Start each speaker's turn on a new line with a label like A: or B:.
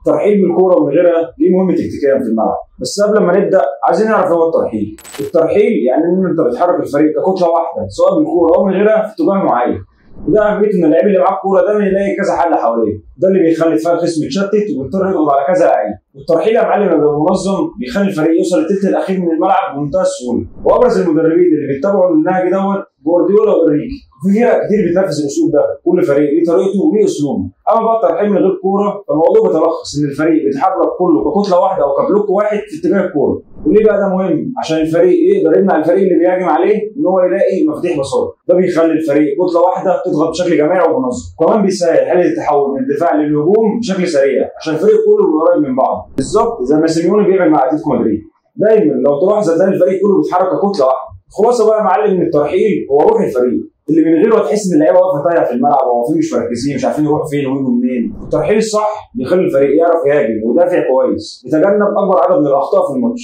A: الترحيل بالكورة ومن غيرها ليه مهم تكتيكيا في الملعب. بس قبل ما نبدا عايزين نعرف ايه هو الترحيل. الترحيل يعني ان انت بتحرك الفريق ككتله واحدة سواء بالكورة او من غيرها في اتجاه معين، وده اهميته ان اللاعب اللي معاه الكورة دايما يلاقي كذا حل حواليه، ده اللي بيخلي دفاع الخصم يتشتت وبيضطر يضغط على كذا لعيب. والترحيل يا معلم لما بيبقى منظم بيخلي الفريق يوصل للثلث الاخير من الملعب بمنتهى السهولة. وابرز المدربين اللي بيتبعوا النهج دوت جوارديولا وانريكي. في فرق كتير بتنفذ الاسلوب ده، كل فريق ليه طريقته وليه اسلوبه. اما بقى الترحيل من غير كورة فالموضوع بيتلخص ان الفريق بيتحرك كله ككتله واحدة او ك block واحد في اتجاه الكورة. وليه بقى ده مهم؟ عشان الفريق يقدر يمنع الفريق اللي بيهاجم عليه ان هو يلاقي مفاتيح بساطة. ده بيخلي الفريق كتلة واحدة تضغط بشكل جماعي ومنظم. كمان بيسهل حاله التحول من الدفاع للهجوم بشكل سريع عشان الفريق كله بيبقى قريب من بعض، بالظبط زي ما سيميوني بيعمل مع اتلتيكو مدريد. دايما لو تلاحظ هتلاقي الفريق كله بيتحرك ككتله واحدة. خلاصه بقى يا معلم ان الترحيل هو روح الفريق، اللي من غيره هتحس ان اللعيبة واقفة تايهه في الملعب وواقفين مش مركزين، مش عارفين يروحوا فين ويجوا منين. الترحيل الصح بيخلي الفريق يعرف يهاجم ويدافع كويس، يتجنب اكبر عدد من الاخطاء في الماتش.